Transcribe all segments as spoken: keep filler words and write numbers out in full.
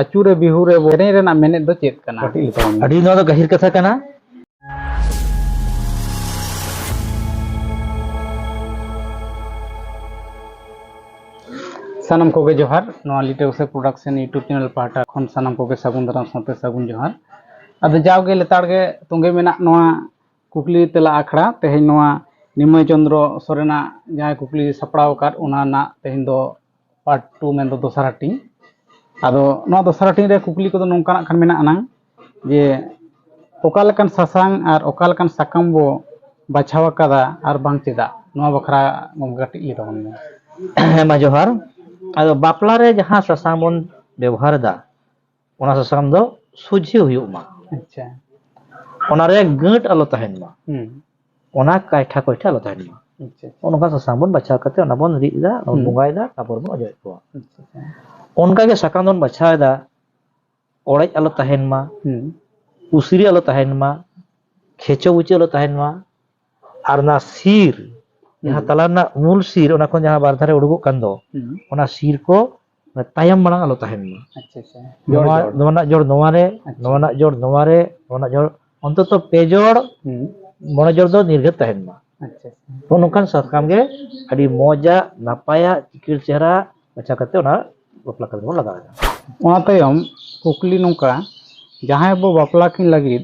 ᱟᱹᱪᱩᱨᱮ ᱵᱤᱦᱩᱨᱮ ᱥᱮᱨᱮᱧ ᱨᱮᱱᱟᱜ ᱢᱮᱱᱮᱫ ᱫᱚ ᱪᱮᱫ ᱠᱟᱱᱟ? ᱠᱟᱹᱴᱤᱡ ᱞᱮᱠᱟ ᱵᱚᱱ ᱟᱹᱰᱤ, ᱱᱚᱣᱟ ᱫᱚ ᱜᱟᱹᱦᱤᱨ ᱠᱟᱛᱷᱟ ᱠᱟᱱᱟ᱾ ᱥᱟᱱᱟᱢ ᱠᱚᱜᱮ ᱡᱚᱦᱟᱨ᱾ ᱱᱚᱣᱟ ᱞᱤᱴᱟᱹ ᱜᱚᱸᱥᱟᱭ ᱯᱨᱚᱰᱟᱠᱥᱚᱱ YouTube ᱪᱮᱱᱮᱞ ᱯᱟᱦᱴᱟ ᱠᱷᱚᱱ ᱥᱟᱱᱟᱢ ᱠᱚᱜᱮ ᱥᱟᱹᱜᱩᱱ ᱫᱟᱨᱟᱢ ᱥᱟᱶᱛᱮ ᱥᱟᱹᱜᱩᱱ ᱡᱚᱦᱟᱨ᱾ ᱟᱫᱚ ᱡᱟᱣᱜᱮ ᱞᱮᱛᱟᱲ ᱜᱮ ᱛᱚᱸᱜᱮ ᱢᱮᱱᱟᱜ ᱱᱚᱣᱟ ᱠᱩᱠᱞᱤ ᱛᱮᱞᱟ ᱟᱠᱷᱲᱟ, ᱛᱮᱦᱮᱧ ᱱᱚᱣᱟ ᱱᱤᱢᱟᱭ ᱪᱚᱸᱫᱽᱨᱚ ᱥᱚᱨᱮᱱᱟᱜ ᱡᱟᱦᱟᱸᱭ ᱠᱩᱠᱞᱤ ᱥᱟᱯᱲᱟᱣ ᱟᱠᱟᱫ, ᱚᱱᱟ ᱨᱮᱱᱟᱜ ᱛᱮᱦᱮᱧ ᱫᱚ ᱯᱟᱨᱴ ᱴᱩ, ᱢᱮᱱᱫᱚ ᱫᱚᱥᱟᱨ ᱦᱟᱹᱴᱤᱧ᱾ ᱟᱫᱚ ᱱᱚᱣᱟ ᱫᱚᱥᱟᱨ ᱦᱟᱹᱴᱤᱧ ᱨᱮ ᱠᱩᱠᱞᱤ ᱠᱚᱫᱚ ᱱᱚᱝᱠᱟᱱᱟᱜ ᱠᱷᱟᱱ ᱢᱮᱱᱟᱜ ᱟᱱᱟᱝ ᱡᱮ, ᱚᱠᱟ ᱞᱮᱠᱟᱱ ᱥᱟᱥᱟᱝ ᱟᱨ ᱚᱠᱟ ᱞᱮᱠᱟᱱ ᱥᱟᱠᱟᱢ ᱵᱚ ᱵᱟᱪᱷᱟᱣ ᱟᱠᱟᱫᱟ ᱟᱨ ᱵᱟᱝ ᱪᱮᱫᱟᱜ? ᱱᱚᱣᱟ ᱵᱟᱠᱷᱨᱟ ᱜᱚᱢᱠᱮ ᱠᱟᱹᱴᱤᱡ ᱞᱟᱹᱭ ᱛᱟᱵᱚᱱ ᱢᱮ᱾ ᱦᱮᱸ ᱢᱟ, ᱡᱚᱦᱟᱨ᱾ ᱟᱫᱚ ᱵᱟᱯᱞᱟ ᱨᱮ ᱡᱟᱦᱟᱸ ᱥᱟᱥᱟᱝ ᱵᱚᱱ ᱵᱮᱵᱚᱦᱟᱨ ᱮᱫᱟ, ᱚᱱᱟ ᱥᱟᱥᱟᱝ ᱫᱚ ᱥᱚᱡᱷᱮ ᱦᱩᱭᱩᱜ ᱢᱟ᱾ ᱟᱪᱪᱷᱟ᱾ ᱚᱱᱟᱨᱮ ᱜᱟᱹᱴ ᱟᱞᱚ ᱛᱟᱦᱮᱱ ᱢᱟ᱾ ᱦᱩᱸ᱾ ᱚᱱᱟ ᱠᱟᱭᱴᱷᱟ ᱠᱚᱭᱴᱷᱟ ᱟᱞᱚ ᱛᱟᱦᱮᱱ ᱢᱟ᱾ ᱟᱪᱪᱷᱟ, ᱟᱪᱪᱷᱟ᱾ ᱚᱱᱠᱟ ᱥᱟᱥᱟᱝ ᱵᱚᱱ ᱵᱟᱪᱷᱟᱣ ᱠᱟᱛᱮ ᱚᱱᱟ ᱵᱚᱱ ᱨᱤᱫ ᱮᱫᱟ, ᱚᱱᱟ ᱵᱚᱱ ᱦᱩᱸ᱾ ᱵᱚᱸᱜᱟᱭᱮᱫᱟ, ᱛᱟᱨᱯᱚᱨ ᱵᱚᱱ ᱚᱡᱚᱜᱮᱫ ᱠᱚᱣᱟ᱾ ᱟᱪᱪᱷᱟ, ᱟᱪᱪᱷᱟ᱾ ᱚᱱᱠᱟᱜᱮ ᱥᱟᱠᱟᱢ ᱫᱚᱵᱚᱱ ᱵᱟᱪᱷᱟᱣ ᱮᱫᱟ, ᱚᱲᱮᱡ ᱟᱞᱚ ᱛᱟᱦᱮᱱ ᱢᱟ, ᱦᱩᱸ᱾ ᱯᱩᱥᱨᱤ ᱟᱞᱚ ᱛᱟᱦᱮᱱ ᱢᱟ, ᱠᱷᱮᱪᱚ ᱵᱩᱪᱟᱹ ᱟᱞᱚ ᱛᱟᱦᱮᱱ ᱢᱟ, ᱟᱨ ᱚᱱᱟ ᱥᱤᱨ, ᱡᱟᱦᱟᱸ ᱦᱩᱸ᱾ ᱛᱟᱞᱟ ᱨᱮᱱᱟᱜ ᱢᱩᱞ ᱥᱤᱨ, ᱚᱱᱟ ᱠᱷᱚᱱ ᱡᱟᱦᱟᱸ ᱵᱟᱨ ᱫᱷᱟᱨᱮ ᱩᱰᱩᱠᱚᱜ ᱠᱟᱱ ᱫᱚ, ᱦᱩᱸ᱾ ᱚᱱᱟ ᱥᱤᱨ ᱠᱚ ᱛᱟᱭᱚᱢ ᱢᱟᱲᱟᱝ ᱟᱞᱚ ᱛᱟᱦᱮᱱ ᱢᱟ᱾ ᱟᱪᱪᱷᱟ, ᱟᱪᱪᱷᱟ᱾ ᱡᱚᱲ, ᱱᱚᱣᱟ, ᱡᱚᱲ᱾ ᱱᱚᱣᱟ ᱨᱮᱱᱟᱜ ᱡᱚᱲ ᱱᱚᱣᱟ ᱨᱮ, ᱟᱪᱪᱷᱟ᱾ ᱱᱚᱣᱟ ᱨᱮᱱᱟᱜ ᱡᱚᱲ ᱱᱚᱣᱟ ᱨᱮ, ᱱᱚᱣᱟ ᱨᱮᱱᱟᱜ ᱡᱚᱲ ᱚᱱᱛᱚᱛᱚ ᱯᱮ ᱡᱚᱲ, ᱦᱩᱸ᱾ ᱢᱚᱬᱮ ᱡᱚᱲ ᱫᱚ ᱱᱤᱨᱜᱷᱟᱹᱛ ᱛᱟᱦᱮᱱ ᱢᱟ᱾ ᱟᱪᱪᱷᱟ, ᱟᱪᱪᱷᱟ᱾ ᱛᱚ ᱱᱚᱝᱠᱟᱱ ᱥᱟᱥᱟᱝ ᱜᱮ ᱟᱹᱰᱤ ᱢᱚᱡᱟ, ᱱᱟᱯᱟᱭᱟ, ᱪᱤᱠᱟᱹᱲ ᱪᱮᱦᱨᱟ ᱵᱟᱪᱷᱟᱣ ᱠᱟᱛᱮ ᱚᱱᱟ ᱵᱟᱯᱞᱟ ᱠᱟᱹᱢᱤ ᱵᱚᱱ ᱞᱟᱜᱟᱣ ᱮᱫᱟ᱾ ᱚᱱᱟ ᱛᱟᱭᱚᱢ ᱠᱩᱠᱞᱤ ᱱᱚᱝᱠᱟ, ᱡᱟᱦᱟᱸᱭ ᱵᱚ ᱵᱟᱯᱞᱟ ᱠᱤᱱ ᱞᱟᱹᱜᱤᱫ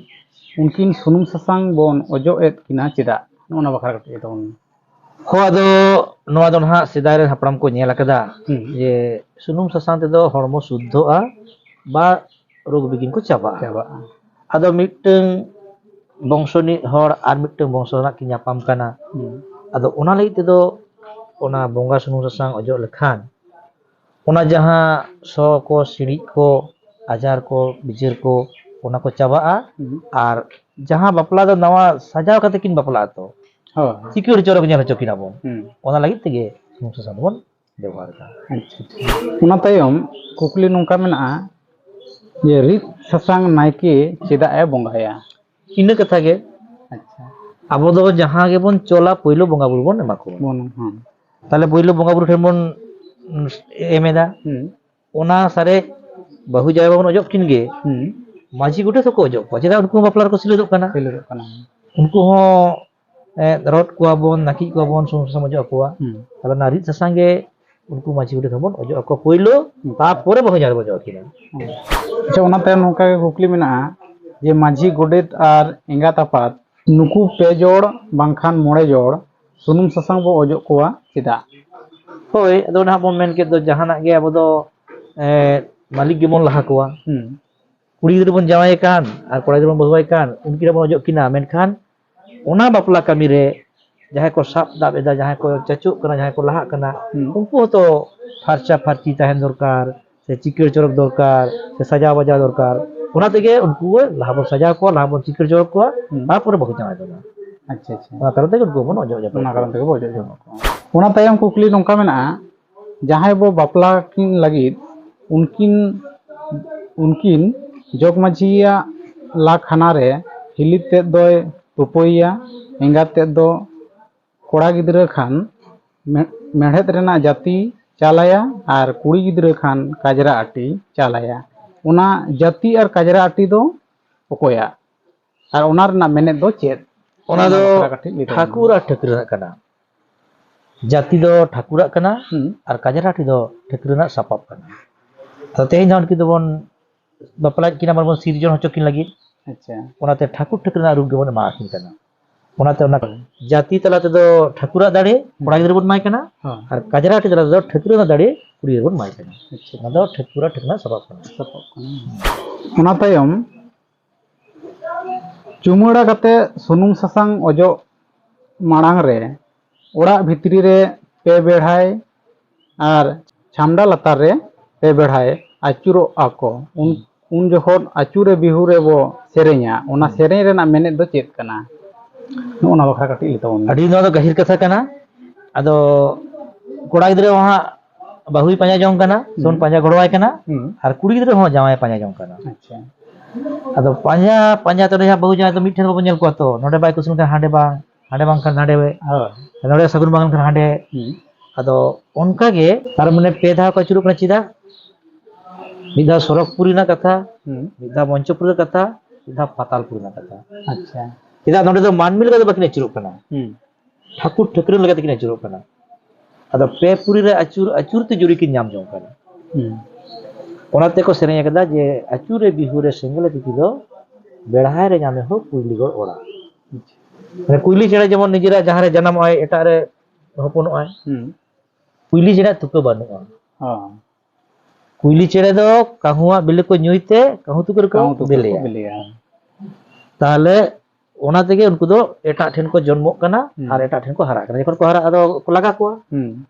ᱩᱱᱠᱤᱱ ᱥᱩᱱᱩᱢ ᱥᱟᱥᱟᱝ ᱵᱚᱱ ᱚᱡᱚᱜ ᱮᱫ ᱠᱤᱱᱟ ᱪᱮᱫᱟᱜ? ᱱᱚᱜᱼᱚ ᱱᱟ ᱵᱟᱠᱷᱨᱟ ᱠᱟᱹᱴᱤᱡ ᱞᱟᱹᱭ ᱛᱟᱵᱚᱱ ᱢᱮ᱾ ᱦᱚᱸ, ᱟᱫᱚ ᱱᱚᱣᱟ ᱫᱚ ᱱᱟᱦᱟᱜ ᱥᱮᱫᱟᱭ ᱨᱮᱱ ᱦᱟᱯᱲᱟᱢ ᱠᱚ ᱧᱮᱞ ᱟᱠᱟᱫᱟ ᱦᱩᱸ᱾ ᱡᱮ ᱥᱩᱱᱩᱢ ᱥᱟᱥᱟᱝ ᱛᱮᱫᱚ ᱦᱚᱲᱢᱚ ᱥᱩᱫᱽᱫᱷᱚᱜᱼᱟ, ᱵᱟ ᱨᱳᱜᱽ ᱵᱤᱜᱷᱤᱱ ᱠᱚ ᱪᱟᱵᱟᱜᱼᱟ᱾ ᱪᱟᱵᱟᱜᱼᱟ᱾ ᱟᱫᱚ ᱢᱤᱫᱴᱟᱹᱝ ᱵᱚᱝᱥᱚ ᱨᱤᱱᱤᱡ ᱦᱚᱲ ᱟᱨ ᱢᱤᱫᱴᱟᱹᱝ ᱵᱚᱝᱥᱚ ᱨᱮᱱᱟᱜ ᱠᱤᱱ ᱧᱟᱯᱟᱢ ᱠᱟᱱᱟ᱾ ᱦᱩᱸ᱾ ᱟᱫᱚ ᱚᱱᱟ ᱞᱟᱹᱜᱤᱫ ᱛᱮᱫᱚ ᱚᱱᱟ ᱵᱚᱸᱜᱟ ᱥᱩᱱᱩᱢ ᱥᱟᱥᱟᱝ ᱚᱡᱚᱜ ᱞᱮᱠᱷᱟᱱ ᱚᱱᱟ ᱡᱟᱦᱟᱸ ᱥᱚ ᱠᱚ, ᱥᱤᱬᱤᱡ ᱠᱚ, ᱟᱡᱟᱨ ᱠᱚ, ᱵᱤᱡᱟᱹᱨ ᱠᱚ, ᱚᱱᱟ ᱠᱚ ᱪᱟᱵᱟᱜᱼᱟ᱾ ᱦᱩᱸ᱾ ᱟᱨ ᱡᱟᱦᱟᱸ ᱵᱟᱯᱞᱟ ᱫᱚ ᱱᱟᱣᱟ ᱥᱟᱡᱟᱣ ᱠᱟᱛᱮ ᱠᱤᱱ ᱵᱟᱯᱞᱟᱜᱼᱟ ᱛᱚ, ᱦᱳᱭ᱾ ᱪᱤᱠᱟᱹᱲ ᱪᱚᱨᱚᱠ ᱧᱮᱞ ᱦᱚᱪᱚ ᱠᱤᱱᱟ ᱵᱚᱱ᱾ ᱦᱩᱸ᱾ ᱚᱱᱟ ᱞᱟᱹᱜᱤᱫ ᱛᱮᱜᱮ ᱥᱩᱱᱩᱢ ᱥᱟᱥᱟᱝ ᱫᱚᱵᱚᱱ ᱵᱮᱵᱚᱦᱟᱨ ᱮᱫᱟ᱾ ᱟᱪᱪᱷᱟ, ᱟᱪᱪᱷᱟ᱾ ᱚᱱᱟ ᱛᱟᱭᱚᱢ ᱠᱩᱠᱞᱤ ᱱᱚᱝᱠᱟ ᱢᱮᱱᱟᱜᱼᱟ ᱡᱮ, ᱨᱤᱫ ᱥᱟᱥᱟᱝ ᱱᱟᱭᱠᱮ ᱪᱮᱫᱟᱜ ᱮ ᱵᱚᱸᱜᱟᱭᱟ? ᱤᱱᱟᱹ ᱠᱟᱛᱷᱟ ᱜᱮ᱾ ᱟᱪᱪᱷᱟ᱾ ᱟᱵᱚ ᱫᱚ ᱡᱟᱦᱟᱸ ᱜᱮᱵᱚᱱ ᱪᱚᱞᱟ, ᱯᱳᱭᱞᱳ ᱵᱚᱸᱜᱟ ᱵᱩᱨᱩ ᱵᱚᱱ ᱮᱢᱟ ᱠᱚᱣᱟ᱾ ᱵᱚᱱ, ᱦᱮᱸ᱾ ᱛᱟᱦᱞᱮ ᱯᱳᱭᱞᱳ ᱵᱚᱸᱜᱟ ᱵᱩᱨᱩ ᱴᱷᱮᱱ ᱵᱚᱱ, ᱩᱸ, ᱮᱢ ᱮᱫᱟ᱾ ᱦᱩᱸ᱾ ᱚᱱᱟ ᱥᱟᱨᱮᱡ ᱵᱟᱹᱦᱩ ᱡᱟᱶᱟᱭ ᱵᱟᱵᱚᱱ ᱚᱡᱚᱜ ᱠᱤᱱ ᱜᱮ, ᱦᱩᱸ᱾ ᱢᱟᱹᱡᱷᱤ ᱜᱚᱰᱮᱛ ᱦᱚᱸᱠᱚ ᱚᱡᱚᱜ ᱠᱚᱣᱟ᱾ ᱪᱮᱫᱟᱜ? ᱩᱱᱠᱩ ᱦᱚᱸ ᱵᱟᱯᱞᱟ ᱨᱮᱠᱚ ᱥᱮᱞᱮᱫᱚᱜ ᱠᱟᱱᱟ᱾ ᱥᱮᱞᱮᱫᱚᱜ ᱠᱟᱱᱟ᱾ ᱩᱱᱠᱩ ᱦᱚᱸ, ᱮ, ᱨᱚᱸᱫ ᱠᱚᱣᱟ ᱵᱚᱱ, ᱱᱟᱹᱠᱤᱡ ᱠᱚᱣᱟ ᱵᱚᱱ, ᱥᱩᱱᱩᱢ ᱥᱟᱥᱟᱝ ᱚᱡᱚᱜ ᱟᱠᱚᱣᱟ᱾ ᱦᱩᱸ᱾ ᱛᱟᱦᱞᱮ ᱚᱱᱟ ᱨᱤᱫ ᱥᱟᱥᱟᱝ ᱜᱮ ᱩᱱᱠᱩ ᱢᱟᱹᱡᱷᱤ ᱜᱚᱰᱮᱛ ᱦᱚᱸᱵᱚᱱ ᱚᱡᱚᱜ ᱟᱠᱚᱣᱟ ᱯᱳᱭᱞᱳ, ᱦᱩᱸ᱾ ᱛᱟᱨᱯᱚᱨᱮ ᱵᱟᱹᱦᱩ ᱡᱟᱶᱟᱭ ᱵᱚᱱ ᱚᱡᱚᱜ ᱟᱹᱠᱤᱱᱟ᱾ ᱟᱪᱪᱷᱟ, ᱚᱱᱟᱛᱮ ᱱᱚᱝᱠᱟ ᱜᱮ ᱠᱩᱠᱞᱤ ᱢᱮᱱᱟᱜᱼᱟ ᱡᱮ ᱢᱟᱹᱡᱷᱤ ᱜᱚᱰᱮᱛ ᱟᱨ ᱮᱸᱜᱟᱛ ᱟᱯᱟᱛ ᱱᱩᱠᱩ ᱯᱮ ᱡᱚᱲ ᱵᱟᱝᱠᱷᱟᱱ ᱢᱚᱬᱮ ᱡᱚᱲ ᱥᱩᱱᱩᱢ ᱥᱟᱥᱟᱝ ᱵᱚ ᱚᱡᱚᱜ ᱠᱚᱣᱟ ᱪᱮᱫᱟᱜ? ᱦᱳᱭ, ᱟᱫᱚ ᱚᱱᱟ ᱦᱟᱸᱜ ᱵᱚᱱ ᱢᱮᱱ ᱠᱮᱫ ᱫᱚ, ᱡᱟᱦᱟᱱᱟᱜ ᱜᱮ ᱟᱵᱚ ᱫᱚ, ᱮ, ᱢᱟᱹᱞᱤᱠ ᱜᱮᱵᱚᱱ ᱞᱟᱦᱟ ᱠᱚᱣᱟ᱾ ᱦᱩᱸ᱾ ᱠᱩᱲᱤ ᱜᱤᱫᱽᱨᱟᱹ ᱵᱚᱱ ᱡᱟᱶᱟᱭᱮ ᱠᱟᱱ ᱟᱨ ᱠᱚᱲᱟ ᱜᱤᱫᱽᱨᱟᱹ ᱵᱚᱱ ᱵᱟᱹᱦᱩᱣᱟᱭ ᱠᱟᱱ, ᱩᱱᱠᱤᱱ ᱦᱚᱸᱵᱚᱱ ᱚᱡᱚᱜ ᱠᱤᱱᱟ, ᱢᱮᱱᱠᱷᱟᱱ ᱚᱱᱟ ᱵᱟᱯᱞᱟ ᱠᱟᱹᱢᱤ ᱨᱮ ᱡᱟᱦᱟᱸᱭ ᱠᱚ ᱥᱟᱵ ᱫᱟᱵ ᱮᱫᱟ, ᱡᱟᱦᱟᱸᱭ ᱠᱚ ᱪᱟᱪᱳᱜ ᱠᱟᱱᱟ, ᱡᱟᱦᱟᱸᱭ ᱠᱚ ᱞᱟᱦᱟᱜ ᱠᱟᱱᱟ, ᱦᱩᱸ᱾ ᱩᱱᱠᱩ ᱦᱚᱸᱛᱚ ᱯᱷᱟᱨᱪᱟ ᱯᱷᱟᱨᱪᱤ ᱛᱟᱦᱮᱱ ᱫᱚᱨᱠᱟᱨ, ᱥᱮ ᱪᱤᱠᱟᱹᱲ ᱪᱚᱨᱚᱠ ᱫᱚᱨᱠᱟᱨ, ᱥᱮ ᱥᱟᱡᱟᱣ ᱵᱟᱡᱟᱣ ᱫᱚᱨᱠᱟᱨ᱾ ᱚᱱᱟ ᱛᱮᱜᱮ ᱩᱱᱠᱩ ᱞᱟᱦᱟ ᱵᱚᱱ ᱥᱟᱡᱟᱣ ᱠᱚᱣᱟ, ᱞᱟᱦᱟ ᱵᱚᱱ ᱪᱤᱠᱟᱹᱲ ᱪᱚᱨᱚᱠ ᱠᱚᱣᱟ, ᱦᱩᱸ᱾ ᱛᱟᱨᱯᱚᱨᱮ ᱵᱟᱹᱦᱩ ᱡᱟᱶᱟᱭ ᱫᱚ᱾ ᱟᱪᱪᱷᱟ, ᱟᱪᱪᱷᱟ᱾ ᱚᱱᱟ ᱠᱟᱨᱚᱱ ᱛᱮᱜᱮ ᱩᱱᱠᱩ ᱵᱚᱱ ᱚᱡᱚᱜ ᱡᱟᱯᱟᱜ ᱚᱱᱟ ᱠᱚᱣᱟ᱾ ᱠᱟᱨᱚᱱ ᱛᱮᱜᱮ ᱵᱚᱱ ᱚᱡᱚᱜ ᱡᱟᱯᱟᱜ ᱠᱚᱣᱟ᱾ ᱚᱱᱟ ᱛᱟᱭᱚᱢ ᱠᱩᱠᱞᱤ ᱱᱚᱝᱠᱟ ᱢᱮᱱᱟᱜᱼᱟ, ᱡᱟᱦᱟᱸᱭ ᱵᱚ ᱵᱟᱯᱞᱟ ᱠᱤᱱ ᱞᱟᱹᱜᱤᱫ, ᱩᱱᱠᱤᱱ, ᱩᱱᱠᱤᱱ ᱡᱚᱜᱽ ᱢᱟᱹᱡᱷᱤᱭᱟᱜ ᱞᱟ ᱠᱷᱟᱱᱟ ᱨᱮ ᱦᱤᱞᱤ ᱛᱮᱫ ᱫᱚᱭ ᱛᱩᱯᱩᱭᱮᱭᱟ, ᱮᱸᱜᱟᱛ ᱛᱮᱫ ᱫᱚ ᱠᱚᱲᱟ ᱜᱤᱫᱽᱨᱟᱹ ᱠᱷᱟᱱ ᱢᱮ-, ᱢᱮᱲᱦᱮᱫ ᱨᱮᱱᱟᱜ ᱡᱟᱹᱛᱤ ᱪᱟᱞᱟᱭᱟ ᱟᱨ ᱠᱩᱲᱤ ᱜᱤᱫᱽᱨᱟᱹ ᱠᱷᱟᱱ ᱠᱟᱡᱽᱨᱟ ᱟᱹᱴᱤ ᱪᱟᱞᱟᱭᱟ᱾ ᱚᱱᱟ ᱡᱟᱹᱛᱤ ᱟᱨ ᱠᱟᱡᱽᱨᱟ ᱟᱹᱴᱤ ᱫᱚ ᱚᱠᱚᱭᱟᱜ? ᱟᱨ ᱚᱱᱟ ᱨᱮᱱᱟᱜ ᱢᱮᱱᱮᱫ ᱫᱚ ᱪᱮᱫ? ᱚᱱᱟ ᱫᱚ ᱚᱱᱟ ᱵᱟᱠᱷᱨᱟ ᱠᱟᱹᱴᱤᱡ ᱞᱟᱹᱭ ᱛᱟᱵᱚᱱ ᱢᱮ᱾ ᱴᱷᱟᱹᱠᱩᱨ ᱟᱨ ᱴᱷᱟᱹᱠᱨᱟᱹᱱᱟᱜ ᱠᱟᱱᱟ᱾ ᱡᱟᱹᱛᱤ ᱫᱚ ᱴᱷᱟᱹᱠᱩᱨᱟᱜ ᱠᱟᱱᱟ, ᱦᱩᱸ᱾ ᱟᱨ ᱠᱟᱡᱽᱨᱟ ᱟᱹᱴᱤ ᱫᱚ ᱴᱷᱟᱹᱠᱨᱟᱹᱱᱟᱜ ᱥᱟᱯᱟᱵ ᱠᱟᱱᱟ᱾ ᱟᱫᱚ ᱛᱮᱦᱮᱧ ᱫᱚ ᱩᱱᱠᱤᱱ ᱫᱚᱵᱚᱱ ᱵᱟᱯᱞᱟᱭᱮᱫ ᱠᱤᱱᱟ, ᱢᱟᱱᱮ ᱵᱚᱱ ᱥᱤᱨᱡᱚᱱ ᱦᱚᱪᱚ ᱠᱤᱱ ᱞᱟᱹᱜᱤᱫ᱾ ᱟᱪᱪᱷᱟ᱾ ᱚᱱᱟᱛᱮ ᱴᱷᱟᱹᱠᱩᱨ ᱴᱷᱟᱹᱠᱨᱟᱹᱱᱟᱜ ᱨᱩᱯ ᱜᱮᱵᱚᱱ ᱮᱢᱟ ᱠᱤᱱ ᱠᱟᱱᱟ᱾ ᱚᱱᱟᱛᱮ ᱚᱱᱟ ᱡᱟᱹᱛᱤ ᱛᱟᱞᱟ ᱛᱮᱫᱚ ᱴᱷᱟᱹᱠᱩᱨᱟᱜ ᱫᱟᱲᱮ ᱠᱚᱲᱟ ᱜᱤᱫᱽᱨᱟᱹ ᱵᱚᱱ ᱮᱢᱟᱭ ᱠᱟᱱᱟ, ᱦᱳᱭ᱾ ᱟᱨ ᱠᱟᱡᱽᱨᱟ ᱟᱹᱴᱤ ᱛᱟᱞᱟ ᱛᱮᱫᱚ ᱴᱷᱟᱹᱠᱨᱟᱹᱱᱟᱜ ᱫᱟᱲᱮ ᱠᱩᱲᱤ ᱜᱤᱫᱽᱨᱟᱹ ᱵᱚᱱ ᱮᱢᱟᱭ ᱠᱟᱱᱟ᱾ ᱟᱪᱪᱷᱟ᱾ ᱚᱱᱟ ᱫᱚ ᱴᱷᱟᱹᱠᱩᱨ ᱟᱨ ᱴᱷᱟᱹᱠᱨᱟᱹᱱᱟᱜ ᱥᱟᱯᱟᱵ ᱠᱟᱱᱟ᱾ ᱥᱟᱯᱟᱵ ᱠᱟᱱᱟ᱾ ᱚᱱᱟ ᱛᱟᱭᱚᱢ ᱪᱩᱢᱟᱹᱲᱟ ᱠᱟᱛᱮ ᱥᱩᱱᱩᱢ ᱥᱟᱥᱟᱝ ᱚᱡᱚᱜ ᱢᱟᱲᱟᱝ ᱨᱮ ᱚᱲᱟᱜ ᱵᱷᱤᱛᱨᱤ ᱨᱮ ᱯᱮ ᱵᱮᱲᱦᱟᱭ ᱟᱨ ᱪᱷᱟᱢᱰᱟ ᱞᱟᱛᱟᱨ ᱨᱮ ᱯᱮ ᱵᱮᱲᱦᱟᱭ ᱟᱹᱪᱩᱨᱚᱜᱼᱟ ᱠᱚ᱾ ᱩᱱ, ᱩᱱ ᱡᱚᱠᱷᱚᱱ ᱟᱹᱪᱩᱨᱮ ᱵᱤᱦᱩᱨᱮ ᱵᱚ ᱥᱮᱨᱮᱧᱟ, ᱚᱱᱟ ᱦᱩᱸ᱾ ᱥᱮᱨᱮᱧ ᱨᱮᱱᱟᱜ ᱢᱮᱱᱮᱫ ᱫᱚ ᱪᱮᱫ ᱠᱟᱱᱟ? ᱱᱚᱜᱼᱚ ᱱᱚᱣᱟ ᱵᱟᱠᱷᱨᱟ ᱠᱟᱹᱴᱤᱡ ᱞᱟᱹᱭ ᱛᱟᱵᱚᱱ ᱢᱮ᱾ ᱟᱹᱰᱤ, ᱱᱚᱣᱟ ᱫᱚ ᱜᱟᱹᱦᱤᱨ ᱠᱟᱛᱷᱟ ᱠᱟᱱᱟ᱾ ᱟᱫᱚ ᱠᱚᱲᱟ ᱜᱤᱫᱽᱨᱟᱹ ᱦᱚᱸ ᱦᱟᱸᱜ ᱵᱟᱹᱦᱩᱭ ᱯᱟᱸᱡᱟ ᱡᱚᱝ ᱠᱟᱱᱟ, ᱥᱮ ᱵᱚᱱ ᱦᱩᱸ᱾ ᱯᱟᱸᱡᱟ ᱜᱚᱲᱚᱣᱟᱭ ᱠᱟᱱᱟ, ᱦᱩᱸ᱾ ᱟᱨ ᱠᱩᱲᱤ ᱜᱤᱫᱽᱨᱟᱹ ᱦᱚᱸ ᱡᱟᱶᱟᱭ ᱯᱟᱸᱡᱟ ᱡᱚᱝ ᱠᱟᱱᱟ᱾ ᱟᱪᱪᱷᱟ᱾ ᱟᱫᱚ ᱯᱟᱸᱡᱟ, ᱯᱟᱸᱡᱟ ᱛᱮ ᱱᱚᱰᱮ ᱦᱟᱸᱜ ᱵᱟᱹᱦᱩ ᱡᱟᱶᱟᱭ ᱫᱚ ᱢᱤᱫ ᱴᱷᱮᱱ ᱵᱟᱵᱚᱱ ᱧᱮᱞ ᱠᱚᱣᱟ ᱛᱚ, ᱱᱚᱰᱮ ᱵᱟᱭ ᱠᱩᱥᱤ ᱞᱮᱱᱠᱷᱟᱱ ᱦᱟᱸᱰᱮ ᱵᱟᱝ, ᱦᱟᱸᱰᱮ ᱵᱟᱝᱠᱷᱟᱱ ᱱᱟᱰᱮ, ᱦᱳᱭ᱾ ᱱᱚᱰᱮ ᱥᱟᱹᱜᱩᱱ ᱵᱟᱝ ᱞᱮᱱᱠᱷᱟᱱ ᱦᱟᱸᱰᱮ᱾ ᱦᱩᱸ᱾ ᱟᱫᱚ ᱚᱱᱠᱟ ᱜᱮ ᱛᱟᱨ ᱢᱟᱱᱮ ᱯᱮ ᱫᱷᱟᱣ ᱠᱚ ᱟᱹᱪᱩᱨᱚᱜ ᱠᱟᱱᱟ, ᱪᱮᱫᱟᱜ? ᱢᱤᱫ ᱫᱷᱟᱣ ᱥᱚᱨᱚᱜᱽᱯᱩᱨᱤ ᱨᱮᱱᱟᱜ ᱠᱟᱛᱷᱟ, ᱦᱩᱸ᱾ ᱢᱤᱫ ᱫᱷᱟᱣ ᱢᱚᱧᱪᱚᱯᱩᱨᱤ ᱨᱮᱱᱟᱜ ᱠᱟᱛᱷᱟ, ᱢᱤᱫ ᱫᱷᱟᱣ ᱯᱟᱛᱟᱞᱯᱩᱨᱤ ᱨᱮᱱᱟᱜ ᱠᱟᱛᱷᱟ᱾ ᱟᱪᱪᱷᱟ᱾ ᱪᱮᱫᱟᱜ ᱱᱚᱰᱮ ᱫᱚ ᱢᱟᱹᱱᱢᱤ ᱞᱮᱠᱟ ᱫᱚ ᱵᱟᱹᱠᱤᱱ ᱟᱹᱪᱩᱨᱚᱜ ᱠᱟᱱᱟ, ᱦᱩᱸ᱾ ᱴᱷᱟᱹᱠᱩᱨ ᱴᱷᱟᱹᱠᱨᱟᱹᱱ ᱞᱮᱠᱟ ᱛᱮᱠᱤᱱ ᱟᱹᱪᱩᱨᱚᱜ ᱠᱟᱱᱟ᱾ ᱟᱫᱚ ᱯᱮ ᱯᱩᱨᱤ ᱨᱮ ᱟᱹᱪᱩᱨ ᱟᱹᱪᱩᱨ ᱛᱮ ᱡᱩᱨᱤ ᱠᱤᱱ ᱧᱟᱢ ᱡᱚᱝ ᱠᱟᱱᱟ᱾ ᱦᱩᱸ᱾ ᱚᱱᱟ ᱛᱮᱠᱚ ᱥᱮᱨᱮᱧ ᱟᱠᱟᱫᱟ ᱡᱮ, "ᱟᱹᱪᱩᱨᱮ ᱵᱤᱦᱩᱨᱮ ᱥᱮᱸᱜᱮᱞᱮ ᱛᱤᱛᱤ ᱫᱚ, ᱵᱮᱲᱦᱟᱭ ᱨᱮ ᱧᱟᱢᱮ ᱦᱳ ᱠᱩᱭᱞᱤᱜᱚᱲ ᱚᱲᱟᱜ᱾" ᱟᱪᱪᱷᱟ᱾ ᱢᱟᱱᱮ ᱠᱩᱭᱞᱤ ᱪᱮᱬᱮ ᱡᱮᱢᱚᱱ ᱱᱤᱡᱮᱨᱟᱜ ᱡᱟᱦᱟᱸ ᱨᱮ ᱡᱟᱱᱟᱢᱚᱜᱼᱟᱭ, ᱮᱴᱟᱜ ᱨᱮ ᱦᱚᱯᱚᱱᱚᱜᱼᱟᱭ, ᱦᱩᱸ᱾ ᱠᱩᱭᱞᱤ ᱪᱮᱬᱮ ᱛᱩᱠᱟᱹ ᱵᱟᱹᱱᱩᱜᱼᱟ᱾ ᱦᱚᱸ᱾ ᱠᱩᱭᱞᱤ ᱪᱮᱬᱮ ᱫᱚ ᱠᱟᱹᱦᱩᱣᱟᱜ ᱵᱤᱞᱤ ᱠᱚ ᱧᱩᱭ ᱛᱮ ᱠᱟᱹᱦᱩ ᱛᱩᱠᱟᱹ ᱨᱮᱠᱚ ᱠᱟᱹᱦᱩ ᱛᱩᱠᱟᱹ ᱠᱚ ᱵᱤᱞᱤᱭᱟ᱾ ᱵᱤᱞᱤᱭᱟ᱾ ᱛᱟᱦᱚᱞᱮ ᱚᱱᱟ ᱛᱮᱜᱮ ᱩᱱᱠᱩ ᱫᱚ ᱮᱴᱟᱜ ᱴᱷᱮᱱ ᱠᱚ ᱡᱚᱱᱢᱚᱜ ᱠᱟᱱᱟ, ᱦᱩᱸ᱾ ᱟᱨ ᱮᱴᱟᱜ ᱴᱷᱮᱱ ᱠᱚ ᱦᱟᱨᱟᱜ ᱠᱟᱱᱟ᱾ ᱡᱚᱠᱷᱚᱱ ᱠᱚ ᱦᱟᱨᱟᱜ, ᱟᱫᱚ ᱠᱚ ᱞᱟᱜᱟ ᱠᱚᱣᱟ᱾ ᱦᱩᱸ᱾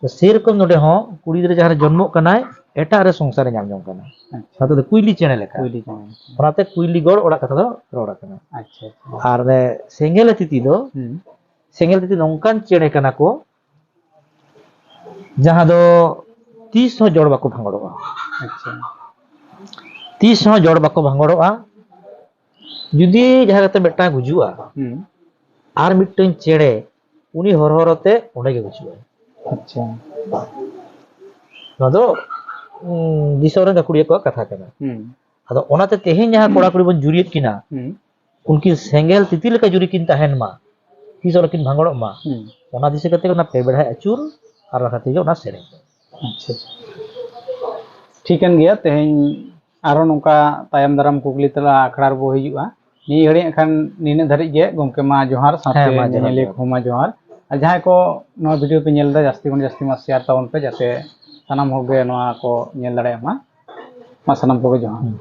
ᱛᱚ ᱥᱮᱨᱚᱠᱚᱢ ᱱᱚᱰᱮ ᱦᱚᱸ ᱠᱩᱲᱤ ᱜᱤᱫᱽᱨᱟᱹ ᱡᱟᱦᱟᱸ ᱨᱮ ᱡᱚᱱᱢᱚᱜ ᱠᱟᱱᱟᱭ, ᱮᱴᱟᱜ ᱨᱮ ᱥᱚᱝᱥᱟᱨᱮ ᱧᱟᱢ ᱡᱚᱝ ᱠᱟᱱᱟ᱾ ᱟᱪᱪᱷᱟ᱾ ᱚᱱᱟ ᱛᱮᱫᱚ ᱠᱩᱭᱞᱤ ᱪᱮᱬᱮ ᱞᱮᱠᱟ᱾ ᱠᱩᱭᱞᱤ ᱪᱮᱬᱮ ᱞᱮᱠᱟ᱾ ᱚᱱᱟᱛᱮ ᱠᱩᱭᱞᱤ ᱜᱚᱲ ᱚᱲᱟᱜ ᱠᱟᱛᱷᱟ ᱫᱚ ᱨᱚᱲ ᱟᱠᱟᱱᱟ᱾ ᱟᱪᱪᱷᱟ, ᱟᱪᱪᱷᱟ᱾ ᱟᱨ ᱚᱱᱮ ᱥᱮᱸᱜᱮᱞ ᱛᱤᱛᱤ ᱫᱚ, ᱦᱩᱸ᱾ ᱥᱮᱸᱜᱮᱞ ᱛᱤᱛᱤ ᱱᱚᱝᱠᱟᱱ ᱪᱮᱬᱮ ᱠᱟᱱᱟ ᱠᱚ, ᱡᱟᱦᱟᱸ ᱫᱚ ᱛᱤᱥ ᱦᱚᱸ ᱡᱚᱲ ᱵᱟᱠᱚ ᱵᱷᱟᱸᱜᱚᱲᱚᱜᱼᱟ᱾ ᱟᱪᱪᱷᱟ᱾ ᱛᱤᱥ ᱦᱚᱸ ᱡᱚᱲ ᱵᱟᱠᱚ ᱵᱷᱟᱸᱜᱚᱲᱚᱜᱼᱟ᱾ ᱡᱩᱫᱤ ᱡᱟᱦᱟᱸ ᱠᱟᱛᱮ ᱢᱤᱫᱴᱟᱝ ᱜᱩᱡᱩᱜᱼᱟ, ᱦᱩᱸ᱾ ᱟᱨ ᱢᱤᱫᱴᱟᱝ ᱪᱮᱬᱮ ᱩᱱᱤ ᱦᱚᱨᱦᱚᱨᱚ ᱛᱮ ᱚᱸᱰᱮ ᱜᱮ ᱜᱩᱡᱩᱜᱼᱟ᱾ ᱟᱪᱪᱷᱟ᱾ ᱱᱚᱣᱟ ᱫᱚ, ᱩᱸ, ᱫᱤᱥᱚᱢ ᱨᱮᱱ ᱜᱟᱹᱠᱷᱩᱲᱤᱭᱟᱹ ᱠᱚᱣᱟᱜ ᱠᱟᱛᱷᱟ ᱠᱟᱱᱟ᱾ ᱦᱩᱸ᱾ ᱟᱫᱚ ᱚᱱᱟᱛᱮ ᱛᱮᱦᱮᱧ ᱡᱟᱦᱟᱸ ᱠᱚᱲᱟ ᱠᱩᱲᱤ ᱵᱚᱱ ᱡᱩᱨᱤᱭᱮᱫ ᱠᱤᱱᱟ, ᱦᱩᱸ᱾ ᱩᱱᱠᱤᱱ ᱥᱮᱸᱜᱮᱞ ᱛᱤᱛᱤ ᱞᱮᱠᱟ ᱡᱩᱨᱤ ᱠᱤᱱ ᱛᱟᱦᱮᱱ ᱢᱟ, ᱛᱤᱥ ᱦᱚᱸ ᱟᱞᱚᱠᱤᱱ ᱵᱷᱟᱸᱜᱚᱲᱚᱜ ᱢᱟ, ᱦᱩᱸ᱾ ᱚᱱᱟ ᱫᱤᱥᱟᱹ ᱠᱟᱛᱮ ᱚᱱᱟ ᱯᱮ ᱵᱮᱲᱦᱟᱭ ᱟᱹᱪᱩᱨ ᱟᱨ ᱚᱱᱟ ᱠᱷᱟᱹᱛᱤᱨ ᱜᱮ ᱚᱱᱟ ᱥᱮᱨᱮᱧ ᱫᱚ᱾ ᱟᱪᱪᱷᱟ, ᱟᱪᱪᱷᱟ᱾ ᱴᱷᱤᱠ ᱠᱟᱱ ᱜᱮᱭᱟ, ᱛᱮᱦᱮᱧ ᱟᱨᱦᱚᱸ ᱱᱚᱝᱠᱟ ᱛᱟᱭᱚᱢ ᱫᱟᱨᱟᱢ ᱠᱩᱠᱞᱤ ᱛᱮᱞᱟ ᱟᱠᱷᱲᱟ ᱨᱮᱵᱚ ᱦᱤᱡᱩᱜᱼᱟ᱾ ᱱᱤᱭᱟᱹ ᱜᱷᱟᱹᱲᱤᱡ ᱮᱱᱠᱷᱟᱱ ᱱᱤᱱᱟᱹᱜ ᱫᱷᱟᱹᱨᱤᱡ ᱜᱮ᱾ ᱜᱚᱢᱠᱮ ᱢᱟ ᱡᱚᱦᱟᱨ, ᱥᱟᱶᱛᱮ ᱦᱮᱸ, ᱢᱟ ᱡᱚᱦᱟᱨ, ᱧᱮᱧᱮᱞᱤᱭᱟᱹ ᱡᱚᱦᱟᱨ᱾ ᱠᱚᱦᱚᱸ ᱢᱟ ᱡᱚᱦᱟᱨ᱾ ᱟᱨ ᱡᱟᱦᱟᱸᱭ ᱠᱚ ᱱᱚᱣᱟ video ᱯᱮ ᱧᱮᱞ ᱮᱫᱟ, ᱡᱟᱹᱥᱛᱤ ᱠᱷᱚᱱ ᱡᱟᱹᱥᱛᱤ ᱢᱟ share ᱛᱟᱵᱚᱱ ᱯᱮ, ᱡᱟᱛᱮ ᱥᱟᱱᱟᱢ ᱦᱚᱲ ᱜᱮ ᱱᱚᱣᱟ ᱠᱚ ᱧᱮᱞ ᱫᱟᱲᱮᱭᱟᱜ ᱢᱟ᱾ ᱢᱟ ᱥᱟᱱᱟᱢ ᱠᱚᱜᱮ ᱡᱚᱦᱟᱨ᱾ ᱦᱩᱸ᱾